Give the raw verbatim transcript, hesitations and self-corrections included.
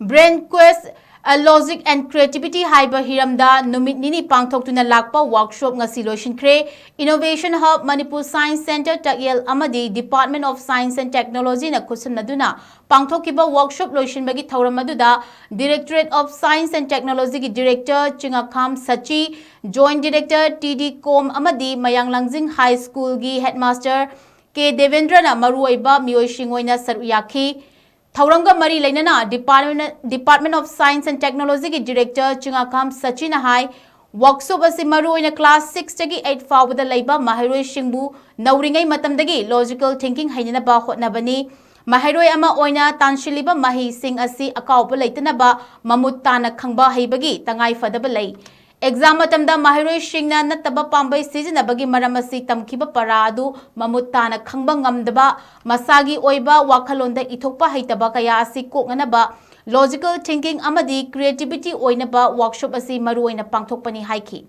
Brain Quest, A Logic and Creativity ꯍꯥꯏꯕ ꯍꯤꯔꯝꯗ ꯅꯨꯃꯤꯠ ꯅꯤꯅꯤ ꯄꯥꯡꯊꯣꯛꯇꯨꯅ ꯂꯥꯛꯄ workshop ꯉꯁꯤ ꯂꯣꯏꯁꯤꯟꯈ꯭ꯔꯦ꯫ Innovation Hub, Manipur Science Centre ꯇꯥꯛꯌꯦꯜ ꯑꯃꯗꯤ Department of Science and Technology ꯅ ꯈꯨꯠꯁꯝꯅꯗꯨꯅ ꯄꯥꯡꯊꯣꯛꯈꯤꯕ workshop ꯂꯣꯏꯁꯤꯟꯕꯒꯤ ꯊꯧꯔꯝ ꯑꯗꯨꯗ Directorate of Science and Technology ꯒꯤ Director Chingakham Sachi, Joint Director T D Kom ꯑꯃꯗꯤ ꯃꯌꯥꯡ ꯂꯥꯡꯖꯤꯡ High School ꯒꯤ Headmaster ꯀꯦ ꯗꯦꯕꯦꯟꯗ꯭ꯔꯅ ꯃꯔꯨꯑꯣꯏꯕ ꯃꯤꯑꯣꯏꯁꯤꯡ ꯑꯣꯏꯅ ꯁꯔꯨꯛ ꯌꯥꯈꯤ꯫ ꯊꯧꯔꯝꯒ ꯃꯔꯤ ꯂꯩꯅꯅ Department, Department of Science and Technology ꯒꯤ Director ꯆꯤꯡꯉꯥꯈꯥꯝ ꯁꯆꯤꯅ ꯍꯥꯏ, workshop ꯑꯁꯤ ꯃꯔꯨꯑꯣꯏꯅ class six ꯇꯒꯤ eight ꯐꯥꯎꯕꯗ ꯂꯩꯕ ꯃꯍꯩꯔꯣꯏꯁꯤꯡꯕꯨ ꯅꯧꯔꯤꯉꯩ ꯃꯇꯝꯗꯒꯤ logical thinking ꯍꯩꯅꯅꯕ ꯍꯣꯠꯅꯕꯅꯤ꯫ ꯃꯍꯩꯔꯣꯏ ꯑꯃ ꯑꯣꯏꯅ ꯇꯥꯟꯁꯤꯜꯂꯤꯕ ꯃꯍꯩꯁꯤꯡ ꯑꯁꯤ ꯑꯀꯥꯎꯕ ꯂꯩꯇꯅꯕ ꯃꯃꯨꯠ ꯇꯥꯅ ꯈꯪꯕ ꯍꯩꯕꯒꯤ ꯇꯉꯥꯏ ꯐꯗꯕ ꯂꯩ꯫ Exam ꯃꯇꯝꯗ ꯃꯍꯩꯔꯣꯏꯁꯤꯡꯅ ꯅꯠꯇꯕ ꯄꯥꯝꯕꯩ ꯁꯤꯖꯤꯟꯅꯕꯒꯤ ꯃꯔꯝ ꯑꯁꯤ ꯇꯝꯈꯤꯕ ꯄꯔꯥ ꯑꯗꯨ ꯃꯃꯨꯠ ꯇꯥꯅ ꯈꯪꯕ ꯉꯝꯗꯕ, ꯃꯁꯥꯒꯤ ꯑꯣꯏꯕ ꯋꯥꯈꯜꯂꯣꯟꯗ ꯏꯊꯣꯛꯄ ꯍꯩꯇꯕ ꯀꯌꯥ ꯑꯁꯤ ꯀꯣꯛꯅꯅꯕ logical thinking ꯑꯃꯗꯤ creativity ꯑꯣꯏꯅꯕ workshop ꯑꯁꯤ ꯃꯔꯨꯑꯣꯏꯅ ꯄꯥꯡꯊꯣꯛꯄꯅꯤ ꯍꯥꯏꯈꯤ꯫